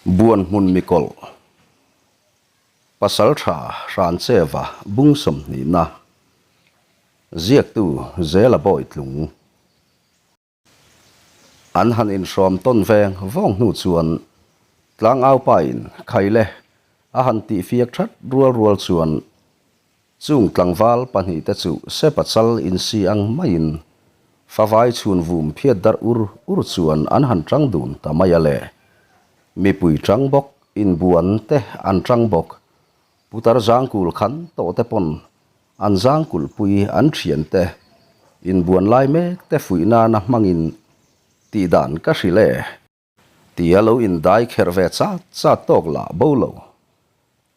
Buan hmun mikawlh Pasaltha Hrancheva bung sawmhnihna Ziaktu Zela Bawitlung An han inhrawm tawn veng vawng hnu chuan Tlangaupain Khaile a han tihfiak that rual rual chuan Chung tlangval pahnihte chu sepa chal insi ang maiin favai chhun vum phiat darh ur ur chuan an han tang dun ta mai a le. Mipui tang bawk, inbuan te an tang bawk. Putar zangkul khan tawh te pawn an zangkulhpui an thian te inbuan lai mek te fuih nana hmangin tihdan ka hrilh e. Tia lo indai kherh ve chat chat tawk lah bo lo.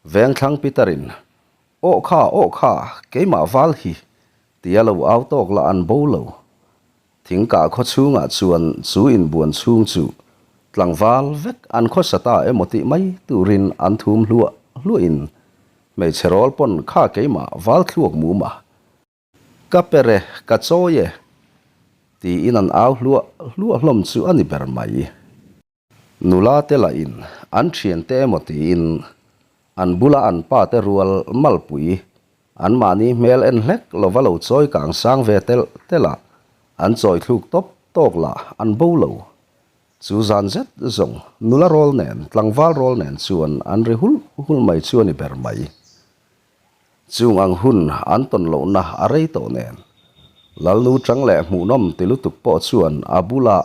Vengthlang Peter-in, Aw kha, aw kha, keimah val hi, tia lo au tawk lah an bo lo. Thingkah khaw chhungah chuan chu inbuan chhung chu tlangval vek an khawsa ta emaw tih mai turin an thum hluah hluahin hmeichhe rawl pawn kha keimah val thluak mum a. Ka per e, ka chawi e, tiin an au hluah hluah hlawm chu a ni ber mai. Nula te lahin an thiante emaw tiin an bula an pa te rual malpui anmahni hmel en hlek lova lo chawi kang sang ve telh telh a, an chawi thluk tawp tawk lah an bo lo. Chu zan zet zawng nula rawl nen tlangval rawl nen chuan an ri hulh hulh mai chu a ni ber mai. Chung ang hun an tawn lohna a rei tawh nen, Lalnu chang leh hmuhnawm ti lutuk pawh chuan a bula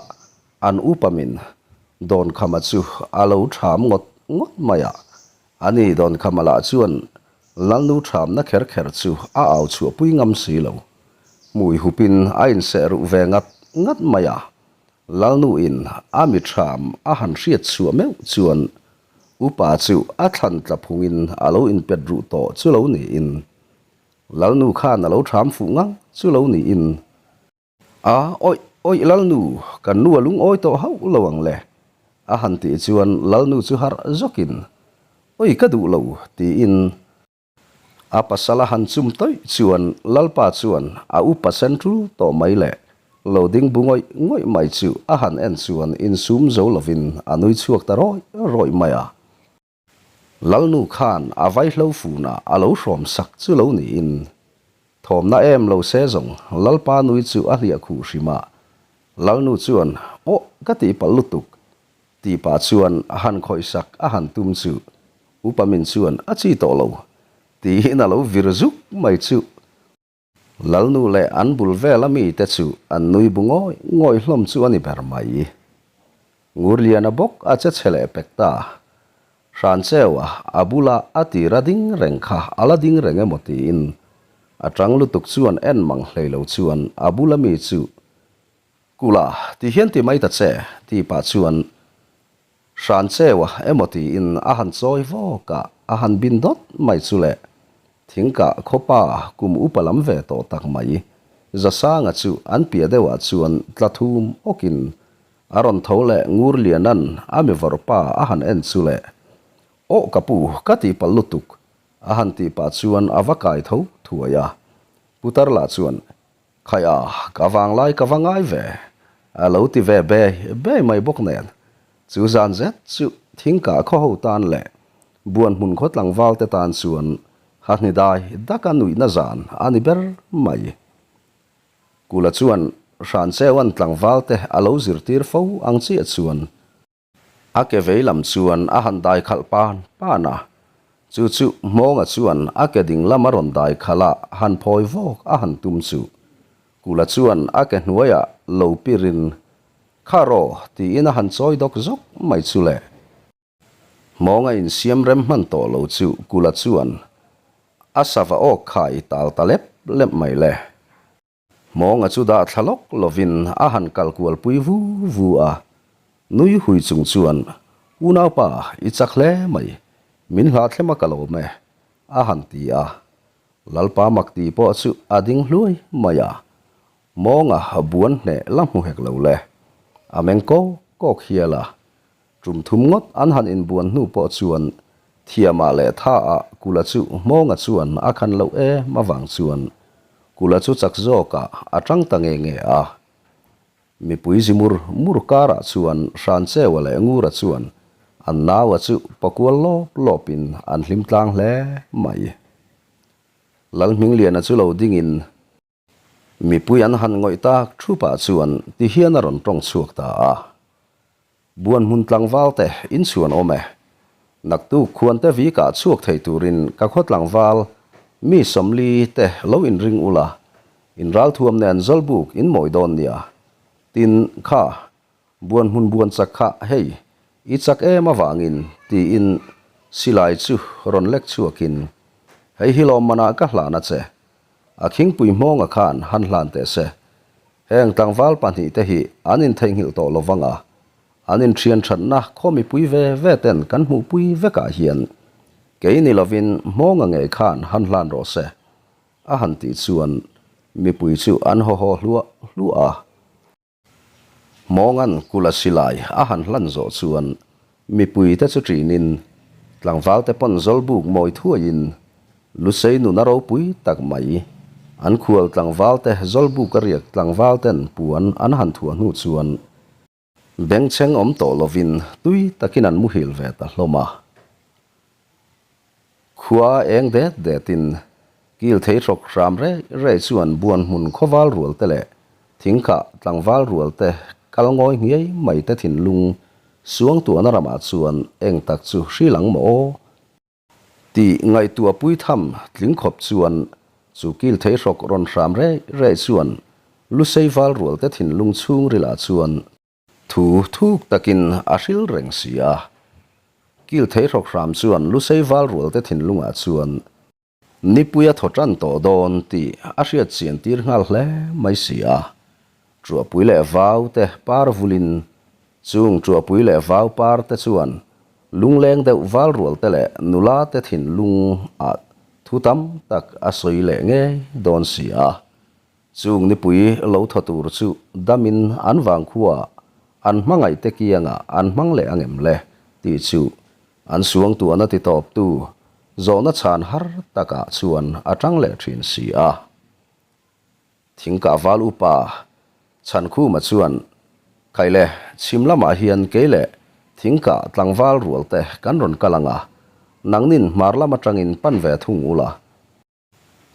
an upamin Dawnkhama chu a lo ṭham ngawt ngawt mai a. Ani Dawnkhama lah chuan Lalnu ṭhamna kher kher chu a au chhuahpui ngam si lo. Hmui hupin a inseh ruh ve ngat ngat mai a. Lalnuin a mi ṭham a han hriat chhuah meuh chuan Upa chu a thlan tla phungin a lo inpet ruh tawh chu lo niin, Lalnu khan a lo ṭham fuh ngang chu lo niin, A, awih, awih Lalnu, kan nu a lungawi tawh hauh lo ang le, a han tih chuan Lalnu chu harh zawkin, Awih ka duh lo, tiin A pasal a han chum tawih chuan Lalpa chuan a upa sen tul tawh mai leh lo ding bu ngawih ngawih mai chu a han en chuan insum zo lovin a nui chhuak ta rawih rawih mai a. Lalnu khan a vaihlo funah a lo hrawm sak chu lo niin thawmna em lo se zawng Lalpa nui chu a hliah khuh hrim a. Lalnu chuan, Aw, ka tihpalh lutuk, Tih pah chuan a han khawihsak a han tum chu Upa Min chuan a chi tawh lo tiin a lo vir zuk mai chu. Lalnu leh an bul vela mite chu an nui bu ngawih ngawih hlawm chu a ni ber mai. Ngurliana bawk a che chhe leh pek ta. Hrancheua a bula a tira ding reng kha a la ding reng emaw tiin a tang lutuk chuan en mang hlei lo chuan a bula mi chu Kula, ti hian ti mai ta che, ti pah chuan hran cheu a emaw tiin a han chawi vawk a, a han bin dawt mai chu le. Thingkah khawpa kum upa lam ve tawh tak mai, Zasanga chu an piah deuhah chuan tla thum awkin a rawn tho leh Ngurliana'n a mi vawrhpa a han en chu le. Aw ka pu, ka tihpalh lutuk, a han tih pah chuan a va kai tho thuai a. Putar lah chuan Khai a, ka vanglai ka va ngai ve, a lo ti ve bei bei mai bawk nen. Chu zan zet chu thingkah khaw ho tan leh buan hmun khaw tlangval te tan chuan hahni dai daka nuihna zan a ni ber mai. Kula chuan Hrancheua'n tlangval te a lo zirtir fo ang chiah chuan A ke vei lam chuan a han dai khalh pan pan a, chu chu Hmawnga chuan a ke ding lam a rawn dai khalh a, han phawi vawk a han tum chu. Kula chuan a ke hnuaiah lo pirin, Kha rawh, tiin a han chawi dawk zawk mai chu le. Hmawnga insiam rem hman tawh lo chu Kula chuan a sava awk khai tal ta lep lep mai le. Mawnga chu dah thla lawk lovin a han kal kual pui vu vu a, nui hui chung chuan, Unaupa, i chak hle mai, min hlah thlem a ka lawm e, a han ti a. Lalpa Makti pawh chu a ding hluai mai a, Mawnga buan hneh la hmu hek lo le, a meng kawk kawk hial a, Tum thum ngawt an han inbuan hnu pawh chuan Thiamah leh Thaah Kula chu Hmawnga chuan a khan loh em avang chuan Kula chu chak zawkah a tang ta nge nge a. Mipui zi mur mur karah chuan Hrancheua leh Ngura chuan An naua chu pakual lawp lawpin an hlim tlang hle mai. Lalhmingliana chu lo dingin mipui an han ngawih tak thupah chuan tihian a rawn tawng chhuak ta a. Buan hmun tlangval te in chhuan awm e. Naktuk khuan te vik ah chhuak thei turin ka khaw tlangval mi 40 te lo in ring ula, in ralthuam nen zawlbuk in mawi dawn nia. Tin, kha, buan hmun buan chak kha hei, i chak em avangin tiin silai chu rawn lek chhuakin, hei hi lawmmanah ka hlan a che. A khingpui hmawnga khan han hlan teh se. Heng tlangval pahnihte hi an intheihnghilh tawh lo vang a, an inthian thatna khaw mipui ve ve ten kan hmuhpui vekah hian kei ni lovin hmawnga ngei khan han hlan rawh se, a han tih chuan mipui chu an haw haw hluah hluah a. Hmawnga'n kula silai a han hlan zawh chuan mipuite chu ṭinin tlangvalte pawn zawlbuk mawi thuaiin Lusei nuna ropui tak mai an khual tlangvalte zawlbuk a riak tlangvalten puan an han thuah hnu chuan bengchheng awm tawh lovin tui takin an muhil ve ta hlawm a. Khua eng det detin kil thei hrawk hram rei rei chuan buan hmun khawval rual te leh thingkah tlangval rual te kal ngawi nghiai mai te thinlung suangtuahna ramah chuan eng tak chu hrilh ang maw aw tih ngaihtuah pui tham tling khawp chuan chu kil thei hrawk rawn hram rei rei chuan lusei val rual te thinlung chhungrilah chuan Thu thuk takin a hril reng si a. Kil thei hrawk hram chuan Lusei val rualte thinlungah chuan nipui a thaw tan tawh dawn tih a hriat chian tir nghal hle mai si a. Tuahpui leh vau te par vulin chung tuahpui leh vau par te chuan lungleng deuh val rualte leh nula te thinlung ah thu tam tak a sawi leh ngei dawn si a. Chung nipui lo thaw tur chu damin an vangkhua an hmangaihte kiangah an hmang leh angem le tih chu an suangtuahna titawptu zawhna chhan har takah chuan a tang leh thin si a. Thingkah val upa Chhankhuma chuan, Khaile, chhim lamah hian kei leh thingkah tlangval rualte kan rawn kal ang a, nangnin hmar lam atangin pan ve thung ula,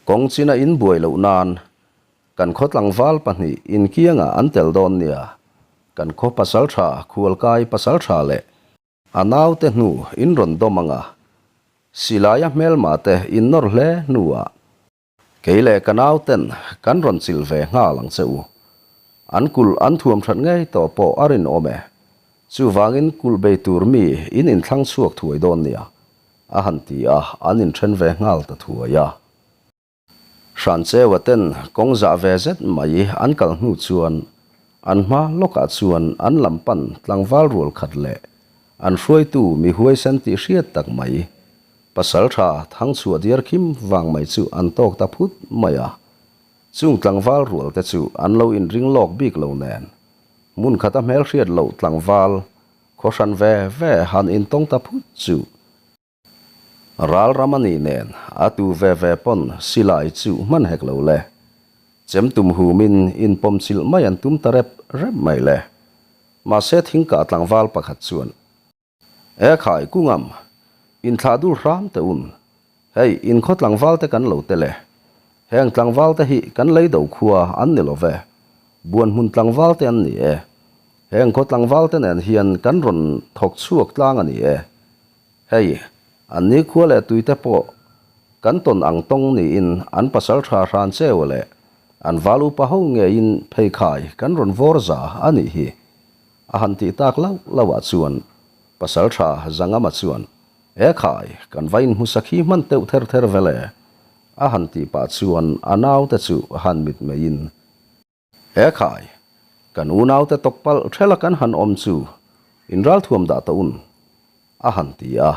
Kawng china in buai loh nan kan khaw tlangval pahnih inkiangah an tel dawn nia, kan khaw pasaltha khualkai pasaltha leh a naute hnu in rawn dawm ang a, silaia hmelma te in nawr hle hnuah kei leh ka nauten kan rawn chilh ve nghal ang che u. An kulh an thuam that ngei tawh pawh a rinawm e. Chuvangin kulh bei tur mi in inthlang chhuak thuai dawn nia. A han ti a, an inthen ve nghal ta thuai a. Hrancheua ten kawng zah ve zet mai an kal hnu chuan an hma lawkah chuan an lam pan tlangval rual khat leh an hruaitu mi huaisen tih hriat tak mai pasaltha Thangchhuah diar khim vang mai chu an tawk ta phut mai a. Chung tlangval rual te chu an lo inring lawk bik lo nen hmun khata hmelhriat loh tlangval Khaw hran ve ve han intawng ta phut chu. Ral ram a nih nen a tu ve ve pawn silai chu hman hek lo le. Chem tum humin inpawm chilh mai an tum ta rep rep mai le. Mahse thingkah tlangval pakhat chuan, E khai kungam, inthlah dul hram teh un. Hei, in khaw tlangval te kan lo tel e. Heng tlangval te hi kan lei do khua an ni lo ve. Buan hmun tlangval te an ni e. Heng khaw tlangval te nen hian kan rawn thawk chhuak tlang a ni e. Hei, an ni khua leh tui te pawh kan tawn ang tawng niin an pasal tha hran cheu leh an val upa ho ngeiin pheikhai kan rawn vawr za a nih hi. A han tih tak lauh lauh ah chuan pasal tha Zangama chuan E khai, kan va inhmusak hi hman teuh ther ther vel e, a han tih pah chuan a naute chu han mit meiin, E khai, kan unaute tawk palh thela kan han awm chu in ralthuam dah tawh un, a han ti a.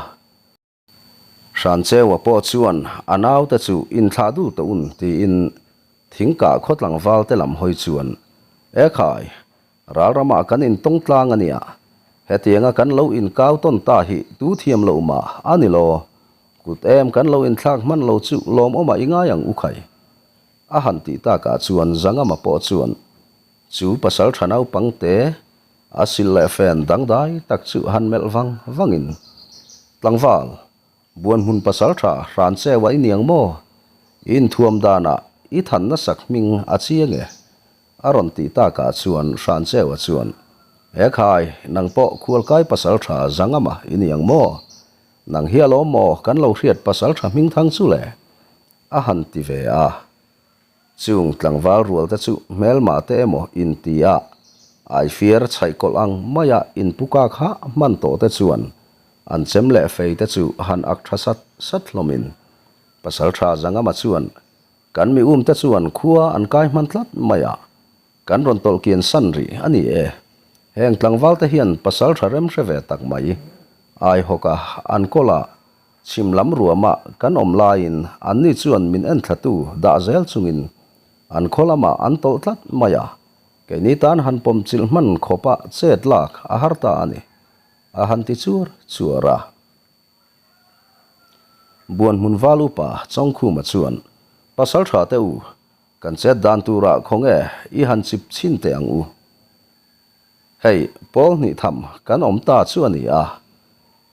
Hrancheua pawh chuan a naute chu inthlah dul tawh un tiin thingkah khaw tlangvalte lam hawi chuan, E khai, Ral ramah kan intawng tlang a nia, hetianga kan lo inkau tawn ta hi tu thiam loh mah a ni lo. Kut em kan lo inthlak hman lo chu lawmawmah i ngai ang u khai. A han tih takah chuan Zangama pawh chuan chu pasal tha naupang te A silh leh fen dangdai tak chu han melh vang vangin, Tlangval, Buanhmun pasaltha hran cheu a i niang maw? I inthuam danah i than nasak hming a chiang e, a rawn tih takah chuan Hrancheua chuan, E khai, nang pawh khualkai pasaltha Zangama i niang maw? Nang hi alawm maw kan lo hriat pasaltha hmingthang chu le? a han ti ve a. Chung tlangval rual te chu hmelmah te emaw inti a, aifiar chhaih kawlh ang maia inpuka kha hman tawh te chuan an chem leh fei te chu han ak tha sat sat hlawmin Pasaltha Zangama chuan kan mi um te chuan khua an kai hman tlat mai a, kan rawn tawlh kian san rih a ni e. Heng tlangval te hian pasaltha rem hre ve tak mai aihawka an kawla Chhim lam ruamah kan awm laiin anni chuan min enthlatu dah zel chungin an khaw lamah an tawlh tlat mai a, keini tan han pawm chilh hman khawpa chet lak a har ta a ni, a han ti chuar chuar a. Buanhmun val upa Chawngkhuma chuan, Pasal tha teh u, kan chet dan turah khawnge i han chip chhin teh ang u. Hei, pawl hnih tham kan awm ta chu a ni a.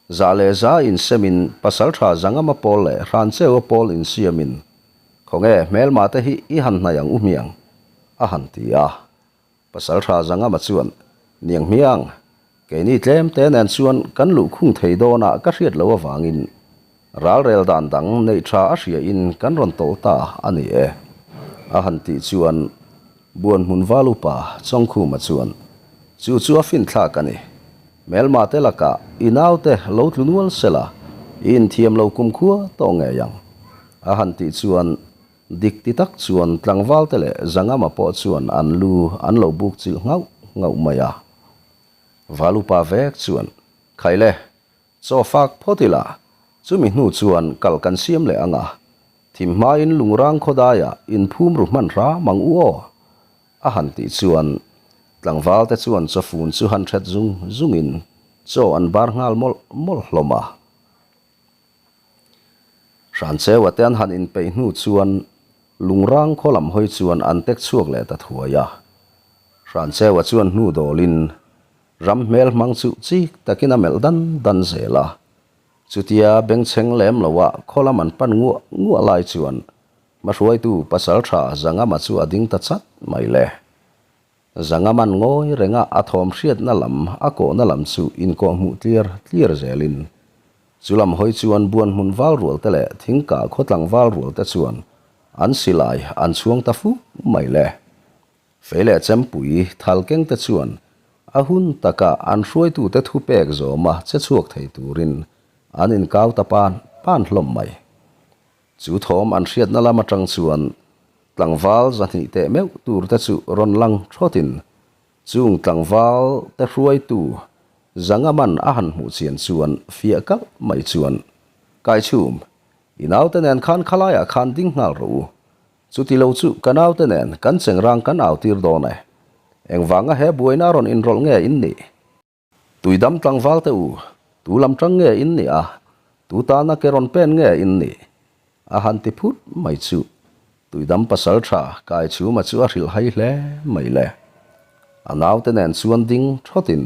Za leh za insemin Pasaltha Zangama pawl leh Hrancheua pawl insiamin, Khawnge hmelma te hi i han hnaih ang u hmiang? a han ti a. Pasaltha Zangama chuan, Niang hmiang, keini tlem te nen chuan kan luhkhung thei dawnah ka hriat loh avangin ralrel dan dang neih tha a hriain kan rawn tawlh ta a ni e, a han tih chuan Buanhmun val upa Chawngkhuma chuan, Chu chu a finthlak a ni. Hmelma te lakah i naute lo tlu nual sela, i inthiam lo kumkhua tawh ngei ang. A han tih chuan dik ti tak chuan tlangval te leh Zangama pawh chuan an lu an lo buk chilh nghauh nghauh mai a. Val upa vek chuan, Khaile, Chaw fak phawt ila, chumi hnu chuan kal kan siam leh ang a, thim hmain lungrang khawdaiah inphum ru hman hram ang u aw, a han tih chuan tlangval te chuan chawfun chu han ṭhet zung zungin chaw an bar nghal mawlh mawlh hlawm a. Hrancheua te an han inpeih hnu chuan lungrang khaw lam hawi chuan an tek chhuak leh ta thuai a. Hrancheua chuan hnu dawlin Ram hmel hmang chu chik takin a melh dan dan zel a. Chutia bengchheng lem loah khaw lam an pan nguah nguah lai chuan hmahruaitu Pasaltha Zangama chu a ding ta chat mai le. Zangama'n ngawi renga a thawm hriatna lam a kawhna lam chu inkawhhmuh tliar tliar zelin chu lam hawi chuan buan hmun val rual te leh thingkah khawtlang val rual te chuan an silai an chhuang ta fuk mai le. Fei leh Chempui Thalkengte chuan a hun taka an hruaitute thupek zawma che chhuak thei turin an inkau ta pan pan hlawm mai. Chu thawm an hriatna lam atang chuan tlangval zahnih teh meuh turte chu rawn lang thawtin chung tlangval te hruaitu Zangaman a han hmuh chian chuan fiah kalh mai chuan, Kaichhum, i naute nen khan khalaiah khan ding nghal rawh u. Chuti lo chu ka naute nen kan chengrang kan au tir dawn e. Engvanga he buaina rawn inrawlh nge in nih? Tuidam tlangval te u, tu lam tang nge in nih a, tu tana ke rawn pen nge in nih? A han ti phut mai chu. Tuidam pasal tha Kaichhuma chu a hrilh hai hle mai le. A naute nen chuan ding thawtin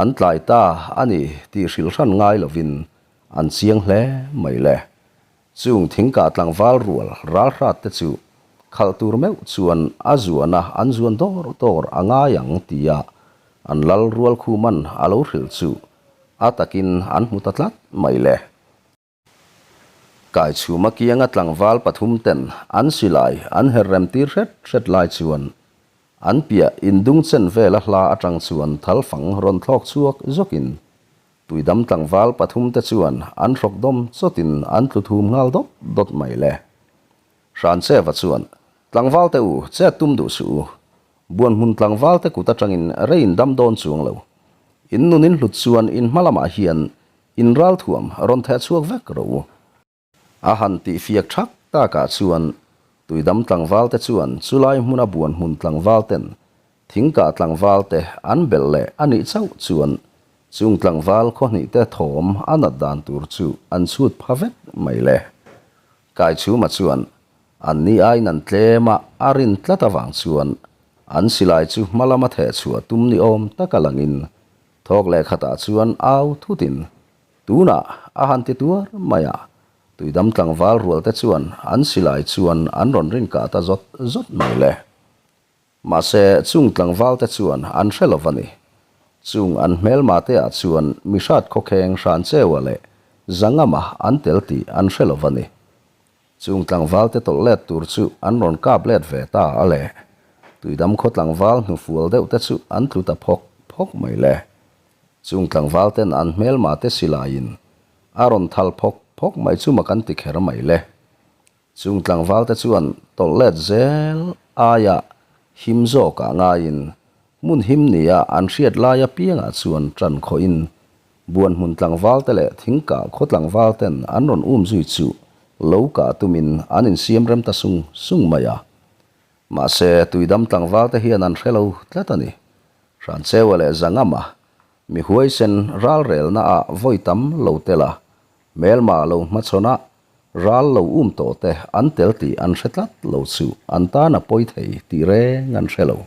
an tlai ta a ni tih hrilh hran ngai lovin an chiang hle mai le. Chung thingkah tlangval rual ralhrat te chu khalh tur meuh chuan a zuana an zuan dawr dawr a ngai ang tia an lal rual khuman a lo hrilh chu a takin an hmu ta tlat mai le. Kaichhuma kianga tlangval pathum ten an silai an her rem tir hret hret lai chuan an piah indung chen vela hla atang chuan thalfang rawn thlawk chhuak zawkin Tuidam tlangval pathumte chuan an hrawk dawm chawtin an tlu thum nghal dawt dawt mai le. Hrancheva chuan, Tlangvalte u, chet tum duh suh u. Buanhmun tlangvalte kut atangin rei in dam dawn chuang lo. In nun in hlut chuan in hma lamah hian in ralthuam rawn theh chhuak vek rawh u. A han tihfiak thak takah chuan Tuidam tlangvalte chuan chulai hmuna buan hmun tlangvalten thingkah tlangvalte an belh leh a nih chauh chuan chung tlangval khawhnihte thawm a nat dan tur chu an chhut pha vek mai le. Kaichhuma chuan an ni aiin an tlem a, a rin tlat avang chuan. An silai chu hma lama theh chhuah tum ni awm taka langin thawk leh khatah chuan au thutin tunah a han ti tuar mai a. Tuidam tlangval rual te chuan an silai chuan an rawn rin kah ta zawt zawt mai le. Mahse, chung tlangvalte chuan an hre lo va ni. Chung an hmelmate-ah chuan mihrat khawkheng Hrancheua leh Zangama an tel tih an hre lo va ni. Chung tlangvalte tawlh let tur chu an rawn kap let ve ta a le. Tuidam khaw tlangval hnufual deuhte chu an tlu ta phawk phawk mai le. Chung tlangvalten an hmelmate silaiin a rawn thal phawk phawk mai chu mak an ti kher mai le. Chung tlangvalte chuan tawlh let zel aia him zawkah ngaiin hmun him nia an hriat lai apiangah chuan ṭan khawhin Buanhmun tlangvalte leh Thingkah khaw tlangvalten an rawn um zui chu lo kah tumin an insiam rem ta sung sung mai a. Mahse, Tuidam tlangvalte hian an hre lo tlat a ni. Hrancheua leh Zangama mi huaisen ralrelna ah vawi tam lo tel a, hmelma lo hmachhawn a, Ral lo um tawh te an tel tih an hre tlat lo chu an tan a pawi thei tih reng an hre lo.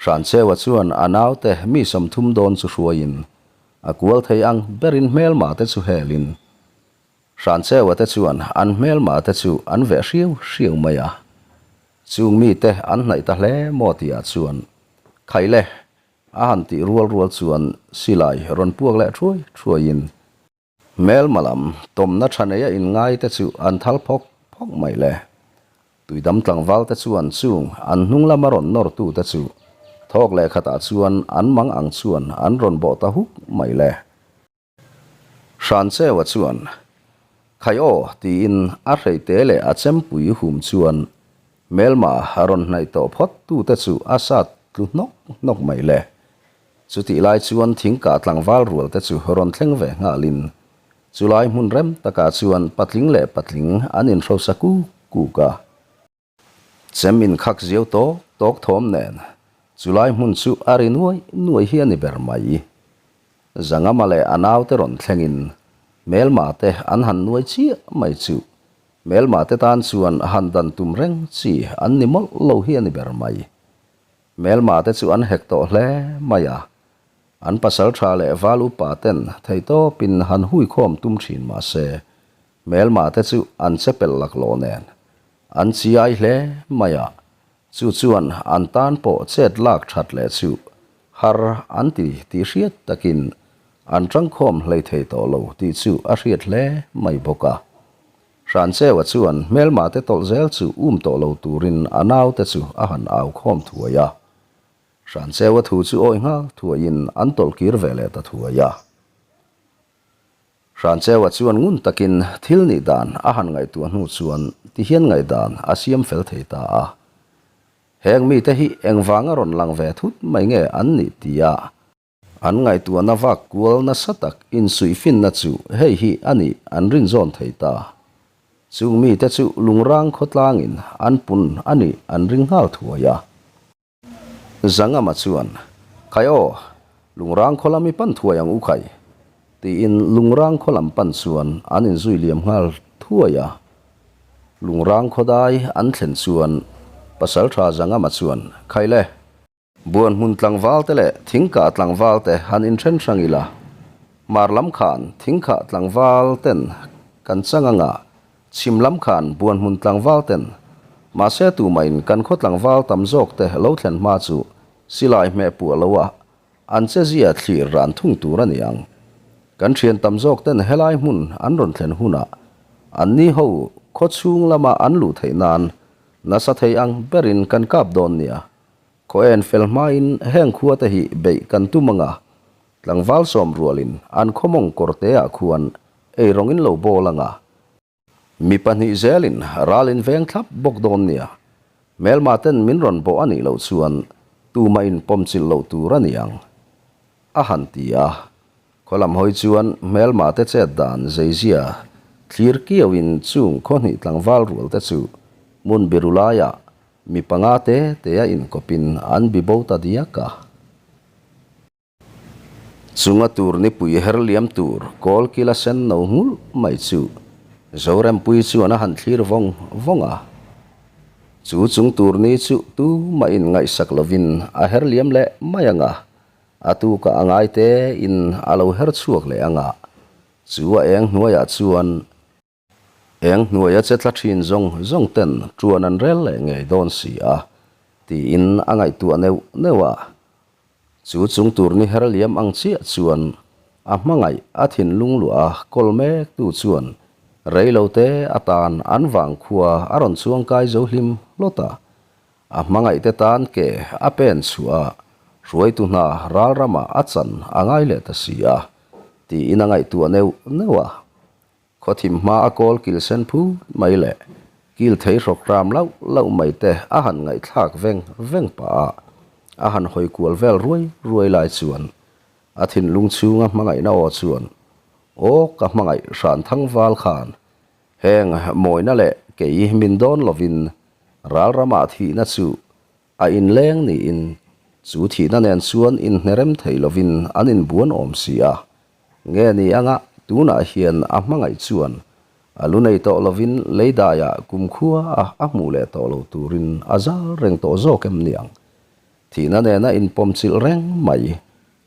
Hrancheua chuan a naute mi 30 dawn chu hruaiin a kual thei ang berin hmelma te chu helin Hrancheua te chuan an hmelma te chu an veh hriau hriau mai a. Chung mite an hnaih ta hle maw tihah chuan Khaile a han tih rual rual chuan silai rawn puak leh thuai thuaiin Hmelma lam tawmna tha neia inngai te chu an thal phawk phawk mai le. Tuidam tlangval te chuan chung an hnung lama rawn nawr tu te chu thawk leh khatah chuan an mang ang chuan an rawn bawh ta huk mai le. Hrancheua chuan, Khai aw tiin a hreite leh a chempui hum chuan hmelma rawn hnaih tawh phawt tu te chu a sat tlu hnawk hnawk mai le. Chutih lai chuan thingkah tlangval rual te chu rawn thleng ve nghalin chulai hmun rem takah chuan patling leh patling an inhrosa kuk kuk a. Chem inkhak ziau tawk tawk thawm nen chulai hmun chu a ri nuai nuai hi a ni ber mai. Zangama leh a naute rawn thlengin hmelma te an han nuai chiah mai chu hmelma te tan chuan han dan tum reng chi an ni mawlh lo hi a ni ber mai. Hmelma te chu an hek tawh hle mai a, an pasal tha leh val upa ten theihtawpin han huikhawm tum thin mah se, hmelma te chu an che pelh laklawh nen an chiai hle mai a, chu chuan an tan pawh chet lak that leh chu har an ti tih hriat takin an tangkhawm hlei thei tawh lo tih chu a hriat hle mai bawk a. Hrancheua chuan hmelmate tawlh zel chu um tawh lo turin a naute chu a han au khawm thuai a. Hrancheua thu chu awi nghal thuaiin an tawlh kir ve leh ta thuai a. Hrancheua chuan ngun takin thil nih dan a han ngaihtuah hnu chuan tihian ngaihdan a siam fel thei ta a. Heng mite hi engvanga rawn lang ve thut mai nge an nih tia An ngaihtuahna vak kual nasa tak insuihfinna chu hei hi a nih an rinzawn thei ta. Chung mite chu lungrang khawtlangin an pun a nih an ring nghal thuai a. Zangama chuan, Khai aw, lungrang khaw lam i pan thuai ang u khai, tiin lungrang khaw lam pan chuan an inzui liam nghal thuai a. Lungrang khawdai an thlen chuan Pasaltha Zangama chuan, Khai le! Buan hmun tlangval te leh thingkah tlangval te han inthen hrang ila, hmar lam khan thingkhah tlangval ten kan chang anga, chhim lam khan buan hmun tlangval ten, mahse tumahin kan khaw tlangval tam zawk te lo thlen hma chu silai hmeh puah lo a an che zia thlir ran thung tur a ni ang. Kan thian tam zawk ten helai hmun an rawn thlen hunah anni ho khaw chhung lama an luh theih nan nasa thei ang berin kan kap dawn nia. Khaw en fel hmain heng khua te hi beih kan tum anga, tlangval sawm rualin an khaw mawng kawr te ah khuan ei rawng in lo bawl anga, mi pahnih zelin ral in veng thlap bawk dawn nia, hmelma ten min rawn bawh a nih loh chuan tumah in pawm chilh loh tur a ni ang, a han ti a. Khaw lam hawi chuan hmelma te chet dan zeizia thlir kiauin chung khaw hnih tlangval rual te chu hmun biru laiah Mi panga te te a inkawpin an bi bo ta diak a. Chunga tur nipui her liam tur kawl kila sen no nghulh mai chu Zorempuii chuan a han thlir vawng vawng a. Chu chung tur ni chu tumah in ngaihsak lovin a her liam leh mai ang a, a tukah a ngai te in a lo her chhuak leh ang a, chu a eng hnuaiah chuan eng hnuaia che tla thin zawng zawng ten tuan an rel leh ngei dawn si a, tiin a ngaihtuah neuh neuh a. Chu chung tur ni her liam ang chiah chuan a hmangaih a thinlung luah a kawl mek tu chuan rei lo te atan an vang khua a rawn chuang kai zo hlim hlawt a. A hmangaih te tan ke a pen chhuah a, hruaitu hna ral ramah a chan a ngai leh ta si a, tiin a ngaihtuah neuh neuh a. Khawthim hma a kawl kil sen phut mai leh kil thei hrawk ram lauh lauh mai te a han ngaihthlak veng veng pah a, a han hawi kual vel ruai ruai lai chuan a thinlung chhunga hmangaihna aw chuan, Aw ka hmangaih hran thang val khan, heng mawina leh kei min dawn lovin ral ramah thihna chu a inleng niin chu thihna nen chuan inhnerem thei lovin an inbuan awm si a. Nge ni anga tunah hian a hmangaih chuan a lu nei tawh lovin leidaiah kumkhua a a hmuh leh tawh lo turin a zal reng tawh zawk em niang? Thihna nena inpawmchilh reng mai,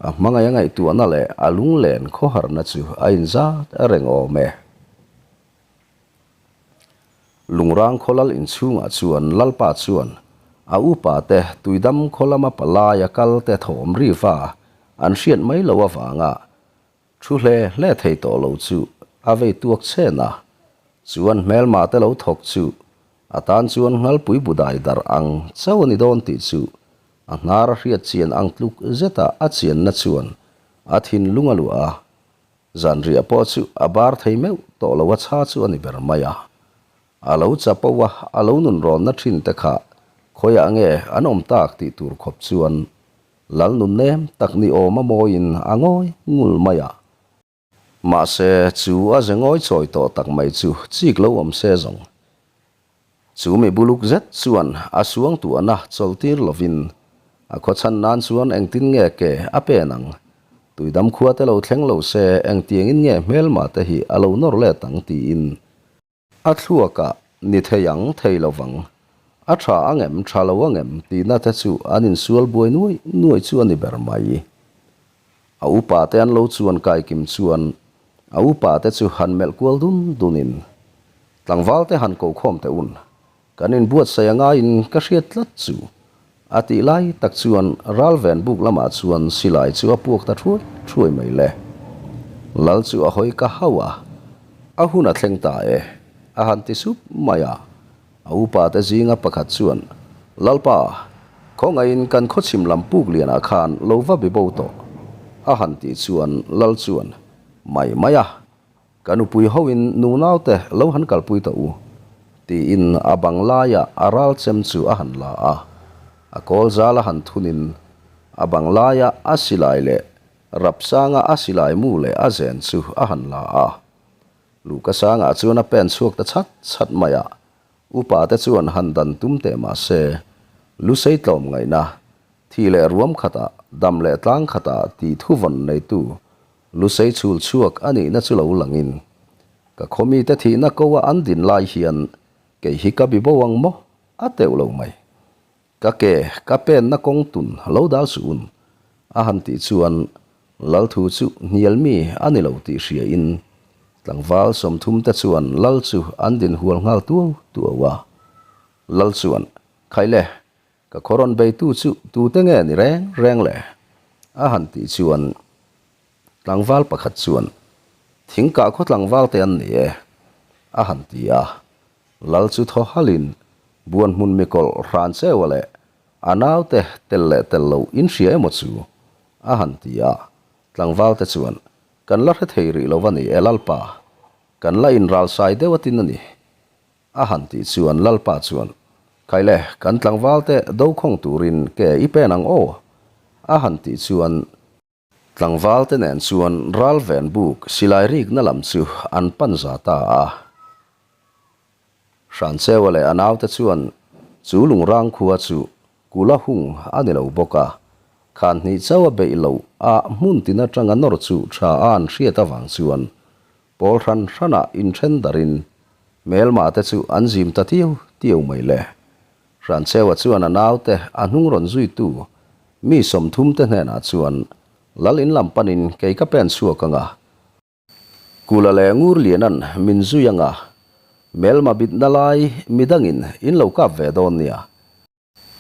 a hmangaih a ngaihtuahna leh a lunglen khawharna chu a inzat reng awm e. Lungrang khaw lal inchhungah chuan Lalpa chuan a upa te tuidam khaw lama palai a kal te thawm riva an hriat mai loh avanga thu hle hle thei tawh lo chu a vei tuak chen a, chuan hmelma te lo thawk chu a tan chuan nghalpui budai darh ang chauh a ni dawn tih chu a hnar a hriat chian ang tluk zeta a chianna chuan a thinlung a luah a. Zanriah pawh chu a bar thei meuh tawh lo a chha chu a ni ber mai a. A lo chapo a, a lo nunrawnna thin te kha khawiah nge an awm tak tih tur khawp chuan lal nun nem tak ni awm a mawiin a ngawi ngul mai a. Mahse, chu a ze ngawi chawi tawh tak mai chu chik lo awm se zawng. Chu mi buluk zet chuan a suangtuahna chawlhtir lovin a khawchhan nan chuan engtin nge ke a pen ang? Tuidam khua te lo thleng lo se engtiangin nge hmelma te hi a lo nawr let ang tiin a thluakah ni thei ang thei lo vang. A tha ang em tha lo ang em tihna te chu an insual buai nuai nuai chu a ni ber mai. A upa te an lo chuan kaikim chuan a upa te chu han melh kual dun dunin Tlangval te han ko khawm teh un, kan inbuatsaih a ngaiin ka hriat tlat chu. A tih lai tak chuan ralven buk lamah chuan silai chu a puak ta thuai thuai mai le. Lal chu a hawi ka hauh a, a hun a thleng ta e, a han ti sup mai a. A upa te zinga pakhat chuan, Lalpa, khawngaihin kan khawchhim lam puk lianah khan lo va be bo tawh, a han tih chuan Lal chuan, Mai mai a, Ka nupui hoin nunaute lo han kalpui tawh u, tiin a bang laiah a ral chem chu a han la a. A kawl zal a han thunin a bang laiah a silai leh rapsanga a silai mu leh a zen chu a han la a. Luhka sangah chuan a pen chhuak ta chhat chhat mai a, upa te chuan han dan tum teh mah se, lusei tlawm ngaihna, thi leh ruam khatah, dam leh tlang khatah tih thuvawn neitu Lusei chhul chhuak a nihna chu lo langin, ka khawmite thihna ko a an din lai hian kei hi ka bi bo ang maw? A teuh lo mai. Ka ke ka penna kawng tun lo dal suh un, a han tih chuan Lalthu chu hnial mi a ni lo tih hriain tlangval sawmthumte chuan Lal chu an din hual nghal tuau tuau a. Lal chuan, Khaile, Ka khaw rawn beitu chu tute nge ni reng reng le? A han tih chuan tlangval pakhat chuan, Thingkah khaw tlangval te an ni e, a han ti a. Lal chu thaw halin buan hmun mikawlh hran cheu a leh a naute tel leh tel lo in hria emaw chu? a han ti a. Tlangval te chuan, Kan la hre thei rih lo va ni e Lalpa, kan la inralsai deuh atin a ni. A han tih chuan Lalpa chuan, Khaile, kan tlangvalte do khawng turin ke i pen ang aw? A han tih chuan tlangvalte nen chuan ral ven buk silai rikna lam chu an pan za ta a. Hrancheua leh a naute chuan chu lungrang khua chu kula hung a ni lo bawk a, khan hnih chauh a beih loh a hmun tin atanga nawr chu tha a an hriat avang chuan Pawl hran hranah inthen darin hmelma te chu an zim ta tiu tiu mai le. Hrancheua chuan a naute a hnung rawn zuitu mi 30 te hnenah chuan Lal in lam panin kei ka pen chhuak ang a, Kula leh Ngurliana'n min zui ang a, Melma bitna lai midangin in lo kap ve dawn nia.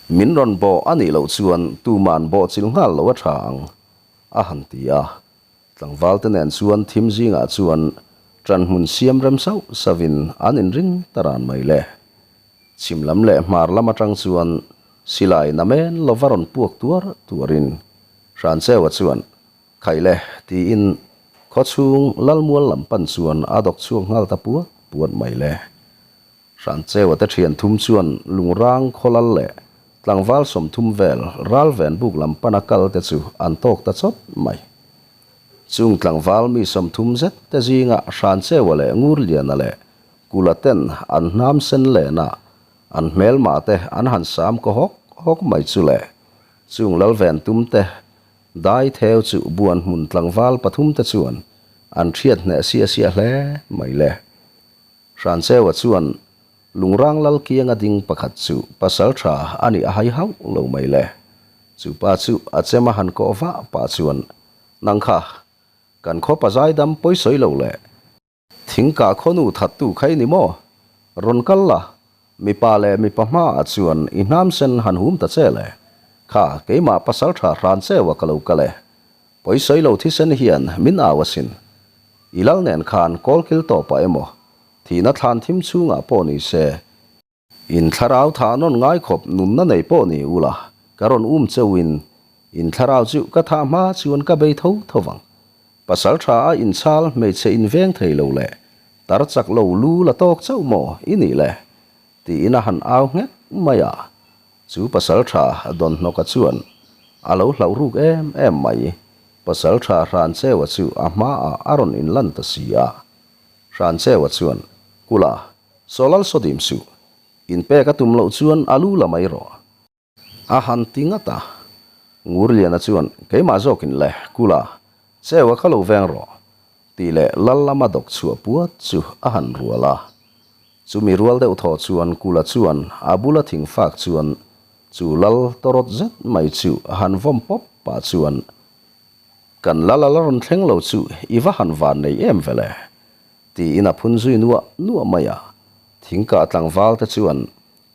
Min rawn bawh a nih loh chuan tuman bawh chil nghal lo a tha ang, a han ti a. Tlangval te nen chuan thim zingah chuan ṭan hmun siam rem sauh sauhin an inring ta ran mai le. Chhim lam leh hmar lam aṭang chuan silai namen lova rawn puak tuar tuarin Hrancheua chuan, Khaih le, tiin khawchhung Lalmual lam pan chuan a dawk chhuak nghal ta puat puat mai le. Hrancheua te thian thum chuan lungrang khawlal leh tlangval 30 vel ral ven buk lam pana kal te chu an tawk ta chawt mai. Chung tlangval mi 30 zet te zinga Hrancheua leh Ngurliana leh Kula ten an hnam sen lena an hmelma te an han sam kaw hawk hawk mai chu le. Chung lal ven tum te dai theu chu buan hmun tlangval pathum te chuan an hriat hneh siah siah hle mai le. Hrancheua chuan Lungrang lal kianga ding pakhat chu pasal tha a nih a hai hauh lo mai le. Chu pa chu a chem a han kawh vah pah chuan, Nang kha, kan khaw pazaidam pawisawi lo le. Thingkah khawnu thattu kha i ni maw? Rawn kal la, mipa leh mipa hmaah chuan i hnam sen han hum ta che le. Kha, keimah pasal tha Hrancheua ka lo kal e. Pawisawi lo thisen hian min au asin. I lal nen khan kawlkil tawpah emaw, thihna thlan thim chhungah pawh ni se, in thlarau thah nawn ngai khawp nunna nei pawh ni ula, ka rawn um cheuhin in thlarau chu ka thah hma chuan ka bei tho tho vang. Pasal tha a inchhal hmeichhe inveng thei lo leh tar chak lo lu la tawk chauh maw i nih le? tiin a han au nghek mai a. Chu pasaltha Dawnhnawka chuan a lo hlauh ruk em em mai. Pasaltha Hrancheua chu a hmaah a rawn inlan ta si a. Hrancheua chuan, Kula, Sawlal Sawdim suh, inpek a tum loh chuan a lu la mai rawh. A han ti ngat a. Ngurliana chuan, Keimah zawkin le, Kula, Cheua kha lo veng rawh, tih leh lal lama dawk chhuah puat chu a han rual a. Chumi rual deuh thaw chuan Kula chuan a bula thing fak chuan chu lal tawrawt zet mai chu a han vawm pawp pah chuan, Kan lal a la rawn thleng lo chu i va han van nei em vele? tiin a phun zui nuah nuah mai a. Thingkah tlangval te chuan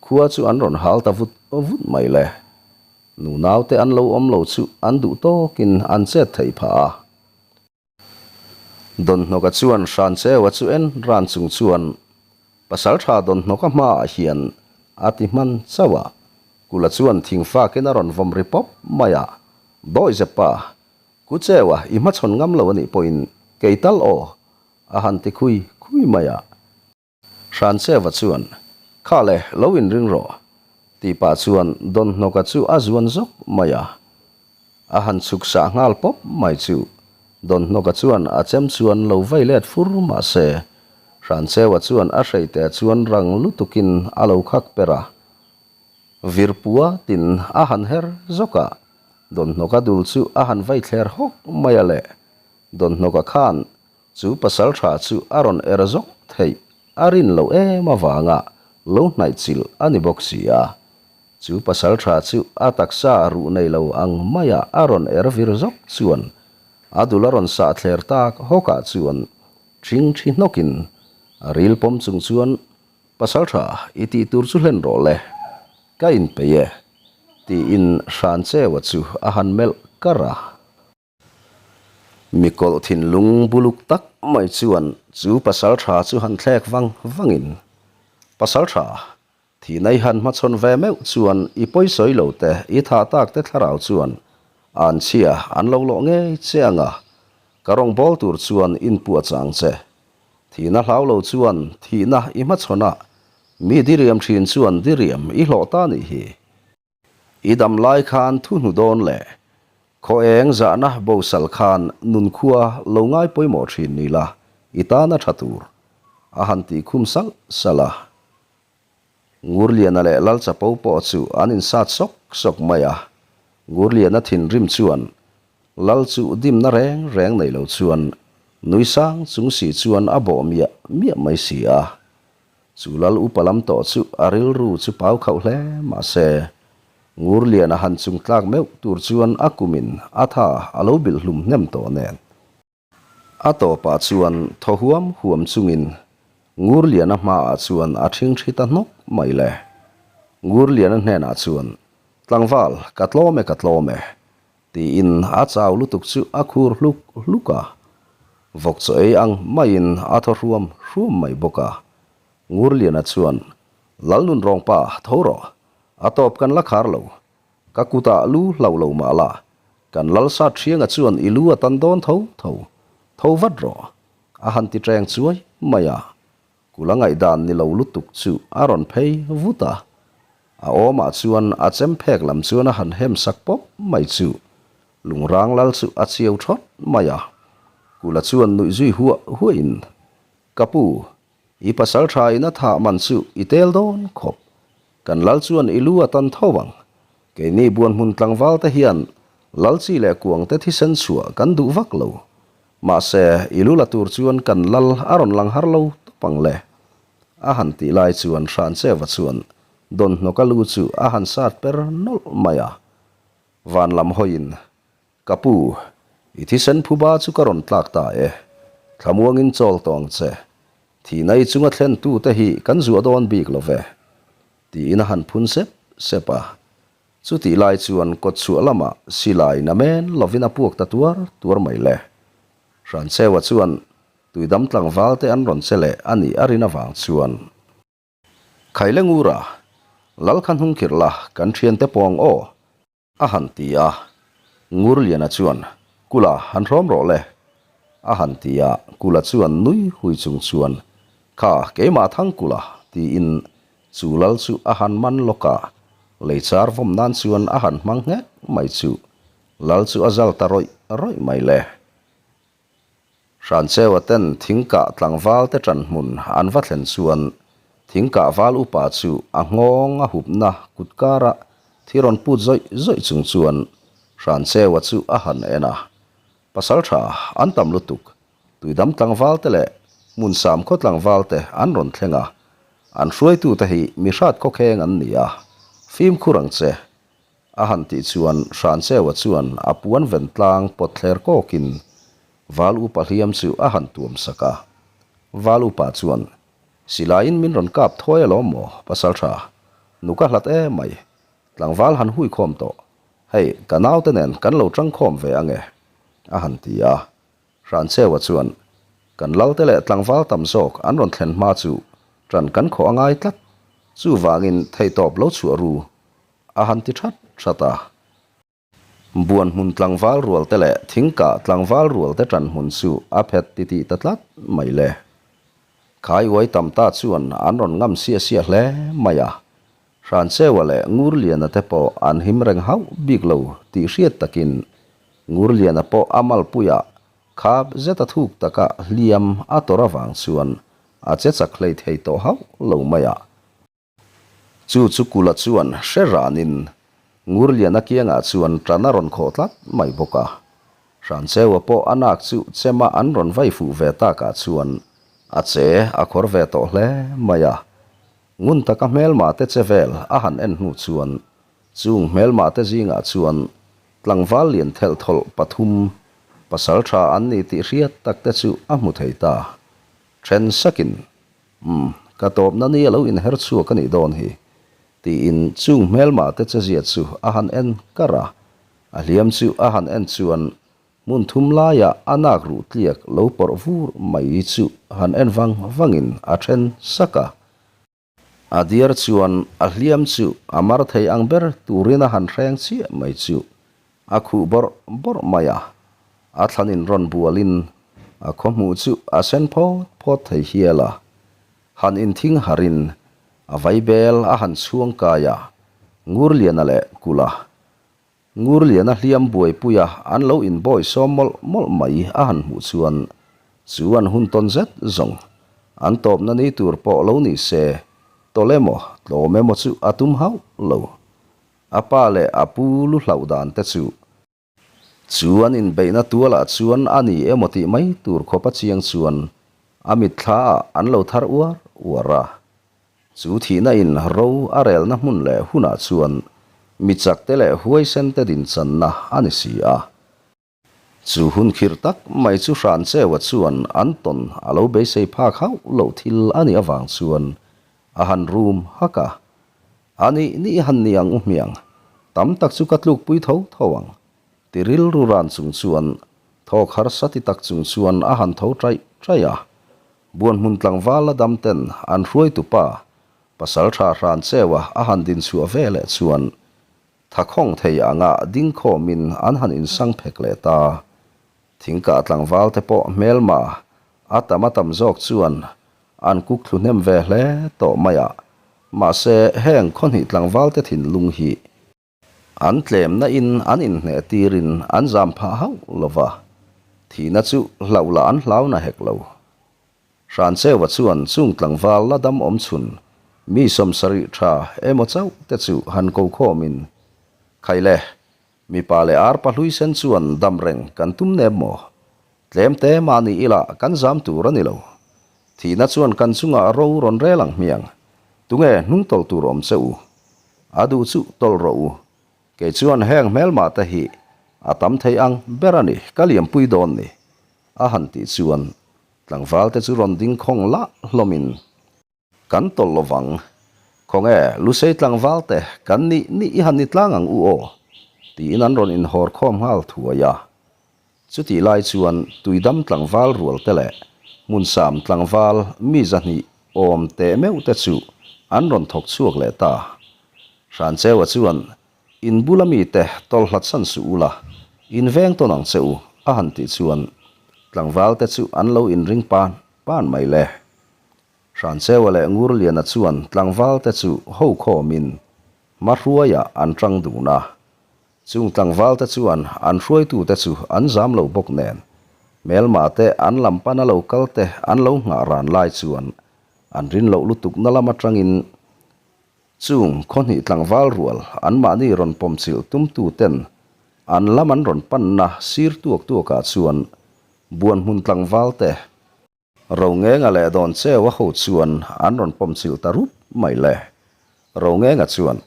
khua chu an rawn hal ta vut vut mai le. Nunau te an lo awm lo chu an duh tawkin an chet theih phah a. Dawnhnawka chuan Hrancheua chu en ran chung chuan Pasal tha Dawnhnawka hmaah hian a ti hman chauh a, Kula chuan thingfakin a rawn vawm ri pawp mai a, Dawihzepa, Ku Cheua i hmachhawn ngam lo a nih pawhin kei tal aw, a han ti khui khui mai a. Hrancheva chuan, Kha le, lo inring rawh, tih pah chuan Dawnhnawka chu a zuan zawk mai a. A han chhuk sah nghal pawp mai chu Dawnhnawka chuan a chem chuan lo vei let fur mah se, Hrancheua chuan a hreite chuan rang lutukin a lo khak per a. Virpua tin a han her zawk a, Dawnhnawka dul chu a han vei thler hawk mai a le. Dawnhnawka khan Chu pasal tha chu a rawn er zawk theih a rin loh em avanga lo hnaih chilh a ni bawk si a. Chu pasal tha chu a taksa ruh nei lo ang maia a rawn er vir zawk chuan a dul a rawn sah thler tak hawkah chuan ṭhing ṭhi hnawkin a ril pawm chung chuan Pasal tha i tih tur chu hlen rawh le, ka inpeih e, tiin Hrancheua chu a han melh kar a. Mikawlh thinlung buluk tak mai chuan chu pasal tha chu han thlek vang vangin, Pasal tha, thihna i han hmachhawn ve meuh chuan i pawisawi lo te, i thah tak te thlarau chuan an chhia an lo lawh ngei che ang a, ka rawngbâwl tur chuan inpuah chang che. Thihna hlau lo chuan thihna i hmachhawn a, mi diriam thin chuan diriam i hlawh ta nih hi. I dam lai khan thu hnu dawn le. Khaw eng zahna bosal khan nunkhua lo ngai pawimawh thin ni la, i tan a tha tur. A han tih khum salh salh a. Ngurliana leh Lalchapo pawh chu an insat sawk sawk mai a. Ngurliana thinrim chuan Lal chu dimna reng reng nei lo chuan nui sang chung si chuan a bawh miah miah mai si a. Chu lal upa lam tawh chu a rilru chu pau khauh hle mah se, Ngurliana han chung tlak meuh tur chuan a kumin a tha a lo bilh hlum hnem tawh nen. A tawpah chuan thaw huam huam chungin Ngurliana hmaah chuan a ṭhingṭhi ta hnawk mai le. Ngurliana hnenah chuan, Tlangval, ka tlawm e, ka tlawm e, Tiin a chau lutuk chu a khur hluk hluk a. Vawk chaw ei ang maiin a thaw hruam hruam mai bawk a. Ngurliana chuan, Lalnunrawngpa, tho rawh. A tawp kan la khar lo. Ka kutah lu hlauh lo mah la, kan Lalsat Hrianga chuan i lu a tan dawn tho tho. Tho vat rawh. A han ti ṭeng chuai mai a. Kula ngaihdan ni lo lutuk chu a rawn phei vut a. A awmah chuan a chem phek lam chuan a han hem sak pawp mai chu Lungrang lal chu a chiau thawt mai a. Kula chuan nuih zui huah huahin, Ka pu, i pasal tha in a thah man chu i tel dawn khawp. Kan lal chuan i lu a tan tho ang. Keini buanhmun tlangval te hian lal chi leh kuang te thisen chhuah kan duh vak lo. Mahse, i lu la tur chuan kan lal a rawn lang har lo tawp ang le. A han tih lai chuan Hrancheva chuan Dawnhnawka lu chu a han sat per nawlh mai a. Van lam hawiin, Ka pu, i thisen phuba chu ka rawn tlak ta e. Thlamuangin chawl tawh ang che. Thihna i chunga thlentute hi kan zuah dawn bik lo ve. Tiin a han phun sep sep a. Chutih lai chuan kawtchhuah lamah silai namen lovin a puak ta tuar tuar mai le. Hrancheua chuan tuidam tlangval te an rawn che leh a nih a rin avang chuan. Khaile Ngura, Lal kha hnung khirh la, kan thiante pawng aw, a han ti a. Ngurliana chuan, Kula, han hrawm rawh le, a han ti a. Kula chuan nui hui chung chuan, Kha, keimah Thangkula, tiin Chu lal chu a han man lawk a, lei char vawm nan chuan a han hmang nghek mai chu lal chu a zal ta rawih rawih mai le. Hrancheua ten thingkah tlangval te ṭan hmun an va thlen chuan thingkah val upa chu a nghawng a hupna kut kara thi rawn put zawih zawih chung chuan Hrancheua chu a han en a, Pasalṭha an tam lutuk Tuidam tlangval te leh Hmunsam khaw tlangval te an rawn thleng a, an hruaitute hi mi hrat khawkheng an ni a, fimkhur ang che. A han tih chuan Hrancheua chuan a puan ven tlang pawt thler kawkin Val Upa hliam chu a han tuam sak a. Val Upa chuan, Silaiin min rawn kap thawi alawm maw, Pasaltha? Nuk a hlat emai, tlangval han hui khawm tawh. Hei, ka naute nen kan lo tangkhawm ve ange, a han ti a. Hrancheua chuan, Kan lalte leh tlangval tam zawk an rawn thlen hma chu ṭan kan khawh a ngai tlat, chuvangin theihtawp lo chhuah ru, a han ti ṭhat ṭhat a. Buan hmun tlangval rualte leh thingkah tlangval rualte ṭan hmun chu a phet titih ta tlat mai le. Khai uai tam ta chuan an rawn ngam siah siah hle mai a. Hrancheua leh Ngurliana te pawh an him reng hauh bik lo tih hriat takin Ngurliana pawh a malpuiah khap zeta thuk taka hliam a tawrh avang chuan a che chak hlei thei tawh hauh lo mai a. Chu chu Kula chuan hre ranin Ngurliana kiangah chuan ṭan a rawn khawh tlat mai bawk a. Hrancheua pawh a nak chu chema an rawn vai fuh ve takah chuan a che a khawr ve tawh hle mai a. Ngun taka hmelma te che vel a han en hnu chuan chung hmelma te zingah chuan tlangval lian thelh thawlh pathum pasal tha an ni tih hriat tak te chu a hmu thei ta. Then sakin, Umm, ka tawpna ni a lo inher chhuak a nih dawn hi, tiin chung hmelma te chezia chu a han en kar a. A hliam chu a han en chuan Hmun thum laia a nak ruh tliak lo pawrh vur mai chu han en vang vangin a then sak a. A diar chuan a hliam chu a mar thei ang ber turin a han hreng chiah mai chu a khuh bawrh bawrh mai a. A thlanin rawn bualin a khawhmuh chu a sen phawt phawt thei hial a. Han inthing harin a vaibel a han chhuang kai a, Ngurliana leh Kula Ngurliana hliam buaipuia an lo inbawi sawm mawlh mawlh mai a han hmuh chuan chu an hun tawn zet zawng an tawpna ni tur pawh lo ni se tawlh emaw tlawm emaw chu a tum hauh lo. A pa leh a pu lu hlauh dan te chu chu an inbeihna tualah chuan a ni emaw tih mai tur khawpa chiang chuan a mitthlaah an lo thar uar uar a. Chu thihna in ro a relna hmun leh hunah chuan mi chakte leh huaisente dinchanna a ni si a. Chu hun khirh tak mai chu Hrancheua chuan an tawn a lo beisei phak hauh loh thil a nih avang chuan a han rum hak a. A nih nih han ni ang u hmiang, tam tak chu ka tlukpui tho tho ang, ti rilru ran chung chuan thawk harsa ti tak chung chuan a han tho ṭaih ṭaih a. Buanhmun tlangval la dam ten an hruaitupa Pasalṭha Hrancheua a han dinchhuah veleh chuan Thakhawng thei anga ding khawmin an han insang phek leh ta. Thingkah tlangval te pawh hmelma a tam a tam zawk chuan an kuk thlu hnem ve hle tawh mai a. Mahse heng khawhnih tlangval te thinlung hi an tlemna in an inhneh tirin an zam phah hauh lo va, thihna chu hlauh lah an hlau na hek lo. Hrancheua chuan chung tlangval la dam awm chhun mi 70 tha emaw chauh te chu han ko khawmin, Khai le, mipa leh arpa hlui sen chuan dam reng kan tum nep maw? Tlem te mahni ila kan zam tur a ni lo. Thihna chuan kan chungah ro rawn rel ang hmiang. Tunge hnung tawlh tur awm che u? A duh chu tawlh rawh u. Kei chuan heng hmelmah te hi a tam thei ang ber a ni, ka liampui dawn ni, a han tih chuan Tlangval te chu rawn ding khawng lah hlawmin kan tawlh lo vang. Khawnge Lusei tlangval te kan nih nih i han ni tlang ang u aw, tiin an rawn inhawr khawm nghal thuai a. Chutih lai chuan Tuidam tlangval rual te leh Hmunsam tlangval mi 200 awm teh meuh te chu an rawn thawk chhuak leh ta. Hrancheua chuan In bula mite tawlh hlat san suh ula, in veng tawn ang che u, a han tih chuan tlangvalte chu an lo inring pan pan mai le. Hrancheua leh Ngurliana chuan tlangvalte chu ho khawmin hmahruaiah an tang dun a. Chung tlangvalte chuan an hruaitute chu an zam lo bawk nen, hmelmate an lam pana lo kalte an lo nghah ran lai chuan an rin loh lutukna lam atangin Chung khawhnih tlangval rual anmahni rawn pawmchilh tumtuten an lam an rawn panna sir tuak tuakah chuan Buanhmun tlangvalte Rongenga leh Dawncheua ho chuan an rawn pawmchilh ta rup mai le. Rongenga chuan,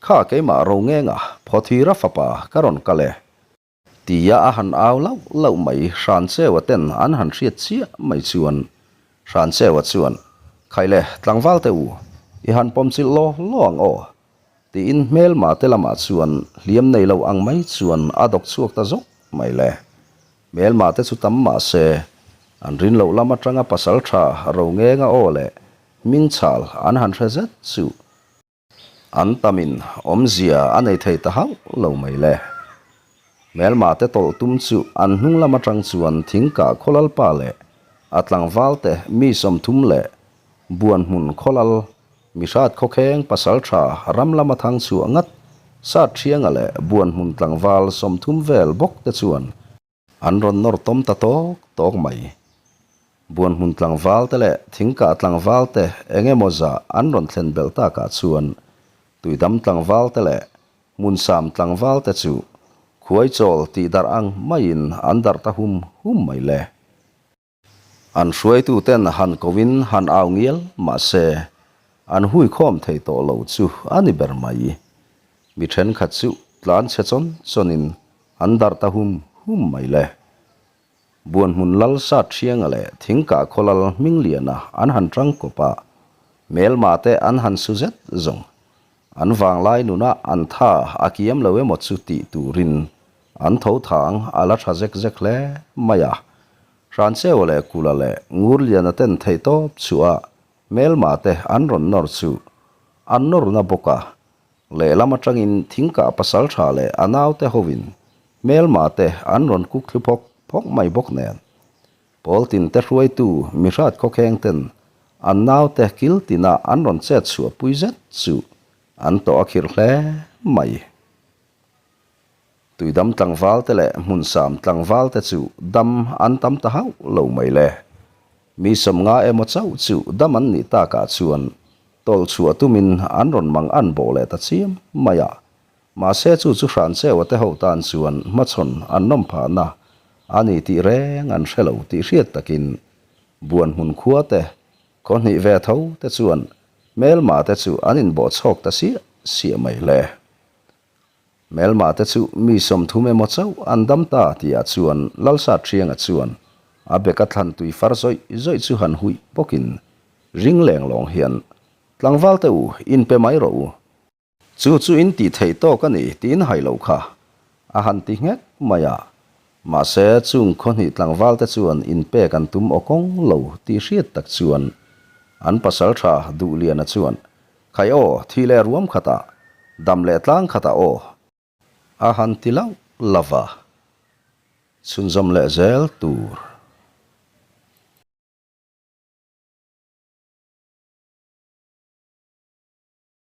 Kha keimah Rongenga, Phawthira fapa ka rawn kal e. Tia a han au lauh lauh mai Hrancheua ten an han hriat chiah mai chuan Hrancheua chuan, Khaile, tlangval te u, i han pawm chilh law law ang aw, tiin hmelma te lamah chuan hliam nei lo ang mai chuan a dawk chhuak ta zawk mai le. Hmelma te chu tam mah se, an rin loh lam atanga pasaltha Rongenga aw leh Hmingchhal an han hre zet chu An tamin awmzia a nei thei ta hauh lo mai le. Hmelma te tawlh tum chu an hnung lam atang chuan thingkah khawlalpa leh a tlangval te mi 30 leh Buanhmun khawlal mihrat khawkheng pasaltha ram lama thang chhuah ngat Sathianga leh Buanhmun tlangval 30 vel bawk te chuan An rawn nawr tawm ta tawk tawk mai. Buanhmun tlangval te leh thingkah tlangval te eng emaw zah an rawn thlen belh takah chuan Tuidam tlangval te leh Hmunsam tlangval te chu khuaichawl tih darh ang maiin an darh ta hum hum mai le. An hruaituten han koin han au ngial mah se, an huikhawm thei tawh lo chu a ni ber mai. Mi thenkhat chu tlan chhe chawn chawnin an darh ta hum hum mai le. Buanhmun lal Sathianga leh Thingkah khaw lal Hmingliana an han tang kawp a, hmelma te an han su zet zawng. An vanglai nunah an tha a kiam lo emaw chu tih turin an tho thang a la tha zek zek hle mai a. Hrancheua leh Kula leh Ngurliana ten theihtawp chhuah hmelma te an rawn nawr chu an nawrna bawk a, lehlam atangin thingkah pasaltha leh a naute hovin hmelma te an rawn kuk thlu phawk phawk mai bawk nen. Pawl tinte hruaitu mihrat khawkheng ten an naute kil tina an rawn chet chhuah pui zet chu an tawh a khirh hle mai. Tuidam tlangval te leh hmunsam tlangval te chu dam an tam ta hauh lo mai le. Mi 50 emaw chauh chu dam an nih takah chuan tawlh chhuah tumin an rawn mang an bawh leh ta chiam mai a. Mahse chu chu Hrancheua te ho tan chuan hmachhawn an nawm phahna a ni tih reng an hre lo tih hriat takin Buanhmun khua te khaw hnih ve tho te chuan. Hmelma te chu an inbawh chhawk ta siah siah mai le. Hmelma te chu mi 30 emaw chauh an dam ta tihah chuan Lalsathianga chuan a beka thlan tui far zawih zawih chu han huih bawkin ring leng lawng hian, Tlangval te u, inpe mai rawh u. Chu chu in tih theih tawk a ni tiin hai lo kha a han ti nghek mai a. Mahse, chung khawhnih tlangval te chuan inpek an tum aw kawng lo tih hriat tak chuan an pasaltha Duhliana chuan, Khai aw, thi leh ruam khatah, dam leh tlang khatah aw. A han ti lauh lauh a, chhunzawm leh zel tur.